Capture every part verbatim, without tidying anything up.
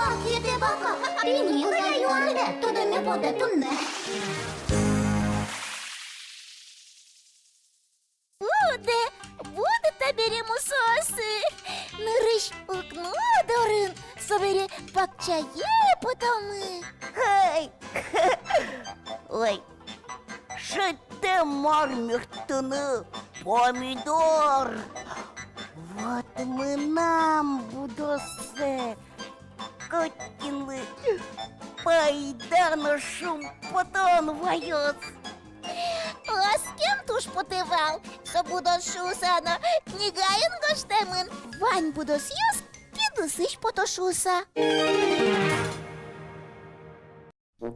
Акъетэ бака, тӥни кӧня юанэ, тодоме потэ туннэ. Будэ, будэ табере мусоосы. Нырысь укно дорын, собере бакчае потомы. Ой, ой, шедьтэ мар мертыны, помидор. Вот мынам будоссэ. Котькинлы пайда но шумпотон ваёз. Оскем туж потэ вал, со будос шуыса но книгаын гожтэмын. Вань будосъёс кидысысь пото шуыса.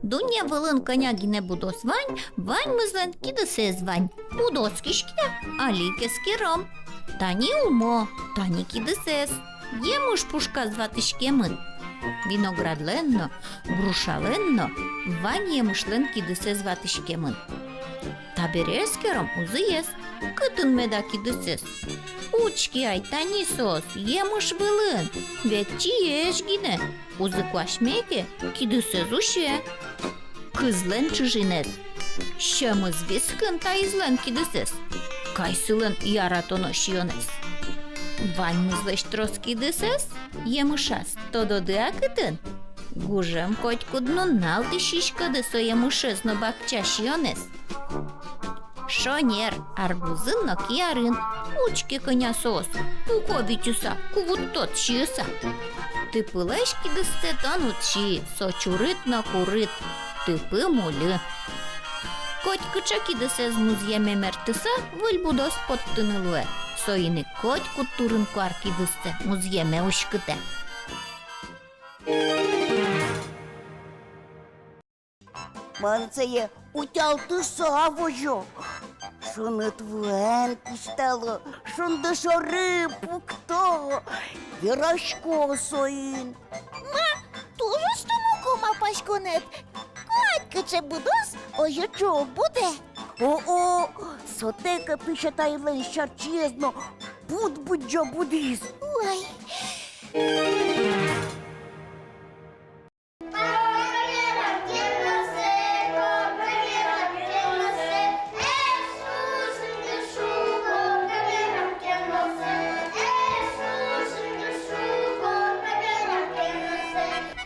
Дунне вылын кӧня гинэ будос вань, ваньмызлэн кидысэз вань. Будос киське, али ик эскером. Тани умо, тани кидысэз. Емыш пушказ ватӥськемын. Виноградлэн но, грушалэн но, вань емышлэн кидысэз ватӥськемын. Табере эскером узыез. Кытын меда кидысэз? Учке ай, тани соос, емыш вылын. Ведь чиесь гинэ. Узы куасьме ке, кидысэз усе. Кызлэн чыжинэз. Сьӧмыз вискын таизлэн кидысэз. Кай сылэн яратоно сиёнэз. Ваньмызлэсь трос кидысэз емышаз. Тододы-а, кытын? Гужем котькуд нунал тӥ сиськоды со емышез но бакча сиёнэз. Шонер, арбузын но киярын. Учке, кӧня соос, пуко витьыса, кувуттод сиыса. Тыпылэсь кидыстэ тон уд си, со чурыт но курыт, тыпы мульы. Котькыӵе кидысэз музъеме мертыса, выль будос поттыны луэ. Соин ик котькуд турын-куар кидыстэ музъеме уськытэ. Мон сое утялтыса возё. Шуныт вуэн кисьтало, шунды шоры пукто, верасько соин. Ма, туж усто муко малпаськонэд. Котькыӵе будос озьы ӝог будэ. О-о, сотэк песятайлэн сярчиез но буд быдӟа будӥз. Ой.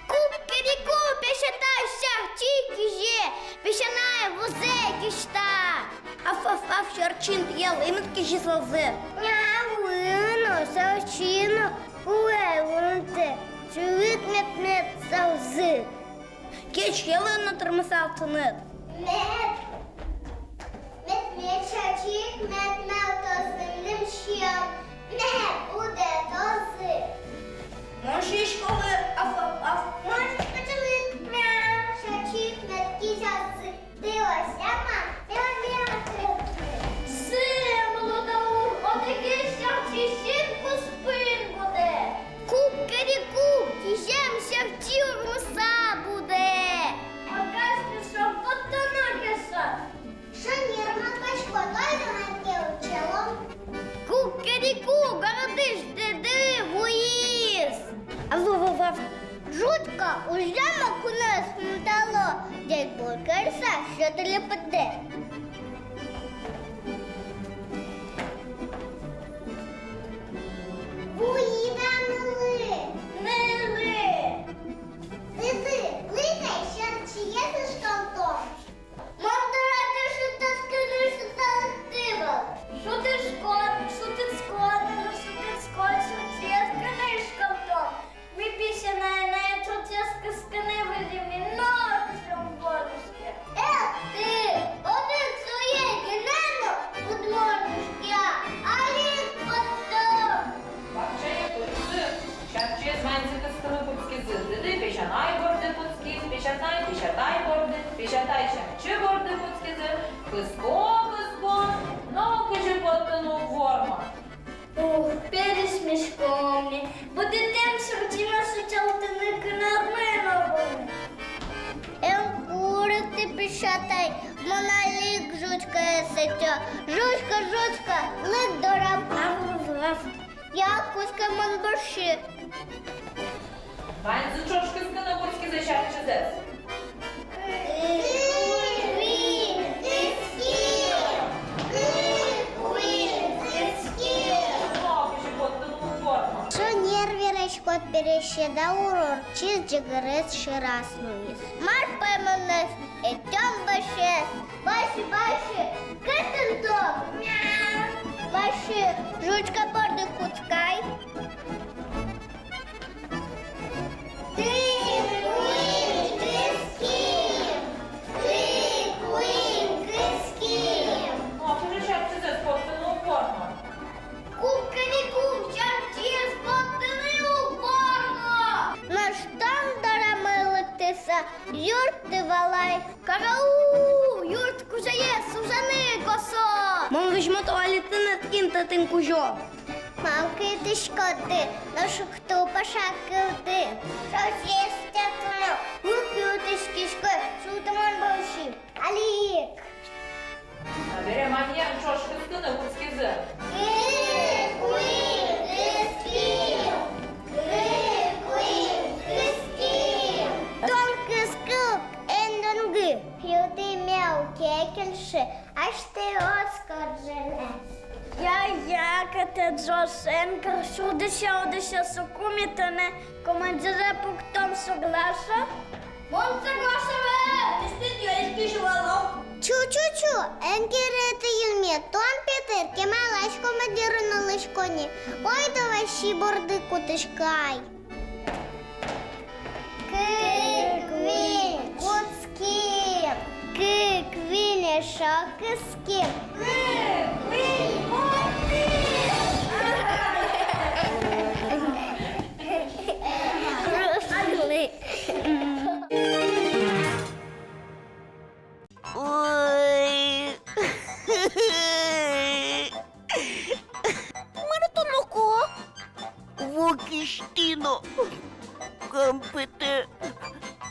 Кукерику, песятай сярчи кизе, песянай вузэ кисьта. Аф-аф-аф, сярчинтӥ ялӥмыт кизизы. Нялы но, сярчи но, кулэ лунтэ, чылыт мед-мед сялзы. Кеч ялӥ но тырмысал тыныд. Мед, мед, мед, сярчик, мед, мед, тосыным сиён, мед, будэ тосыз. Мон сисько, аф-аф-аф. Мон сисько, чылыт, мяу, сярчик, мед, кизязы. Тӥ ласянь-а? Тӥ ласянь-а? Зэм, лудаур, одӥгез сярчи син куспын будэ. Кукерику, кизем сярчи урмыса будэ. Огаз мешок поттоно ке со. Шонер малпаськод, ойдолэ ке утчалом. Кукерику, городысь дедэ вуиз. Ав-ав-ав-ав. Жучка ужам кунэз пумитало, ӟеч бур карыса, сьӧдылӥ пыддэ. Вуид-а нылы? Нылы. Лыды, лыд ай, сярчиез ышкалтом. Мон тонэ шутэтскыны шудалыктӥ вал. Шутэтскон, шутэтскон, шутэтскон, шутэтскыны ышкалтом. Ми песянай анай ӵотъяськыны выльмы, но кышкам борыське. Эх ты, одӥг сое гинэ но уд морыськы, али потом. Бакчае пыризы, сярчиез ваньзы кыскыны кутскизы. Дыды песянай борды кутскиз, песянай песятай борды, песятай сярчи борды кутскизы. Кыско, кыско, но кызьы поттыны уг вормы. Ух, пересьмиськом ми. Будэтэн сярчимес утялтыны кынармы но ӧвӧл. Эн курыты, песятай, мон али ик жучкаез сёто. Жучка, жучка, лык дорам. Ав-ав-ав. Ял кутскем мон бӧрсьы. Ваньзы ӵош кыскыны кутскизы сярысьгес. Кык, куинь, кыским! Кык, куинь, кыским! О, кызьы поттыны уг пӧрмы. Шонер вераськод, пересьеда ур ортчиз, ӟыгырез шыраз нуиз. Мар паймонэз ӧтём Васьез. Вась, Вась, кытын тон? Мяу. Вась, жучка борды кутскы ай. Кык, куинь, кыским! Кык, куинь, кыским! О, кызьы сярысьгес поттыны уг пӧрмы. Куке ни кук сярысьгес поттыны уг пӧрмы. Нош тон дорамы лыктыса юртты вал ай. Караул! Юрт кузяез ужаны косо! Мон возьмо туалетын, эт кин татын кузё. Мар кылдӥськоды, нош уг тупа шакылды. Шоссе эстэтыно, уг кылдӥськиськы, султымон бӧрсьы. Алик. Табере манен ӵош кыскыны кутскизы. Кык, куинь, кыским! Кык, куинь, кыским! Тон кыскы ук, эн донгы. Пиуды мяу ке кельше, асьтэос кырӟалэ. Я, я, кӧтэ ӝошен кыр, шурдыса-урдыса соку ми тонэ командире пуктом, соглаш-а? Мон соглаш ӧвӧл, тӥ сыӵе ёльки сюлало. Чу-чу-чу, эн кереты юнме, тон, Петыр, кемалась командир улӥськод ни. Ойдо Вась борды кутӥськы ай. Кык, куинь, кутским. Кык, куинь, эшшо кыским. Кык, куинь, кутским. Ой. Мар тон, Моко? Вокисьтӥ но, кампетэ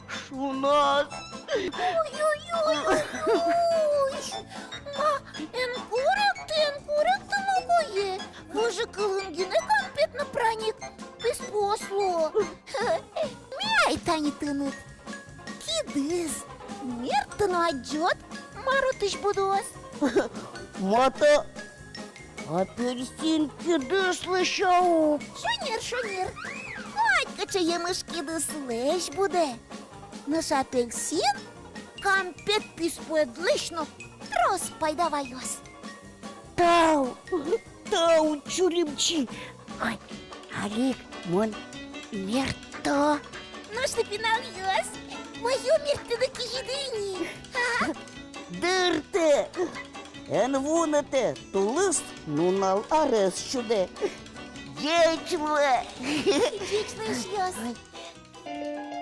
шуназ. Ой-ой-ой-ой. Ма, эн куректы, эн куректы, Мокое. Выжыкылын гинэ кампет но праник писпуос луо. Ми ай тани тыныд кидыс мерттыны адӟод, мар отысь будоз. Мата апельсин кидыс лэся ук. Шонер, шонер. Кадь кыӵе емыш кидыслэсь будэ. Нош апельсин кампет писпуэдлэсь но трос пайда ваёз. Тау, тау, Чулимчи. Ой, али ик мон мертто. Нош тӥ, пиналъёс, ваё мерттыны кизиды ини, а? Дыртэ! Эн вунэтэ, тулыс нунал арес сюдэ. Ӟеч луэ! Ӟеч луэ, эшъёс! Ой.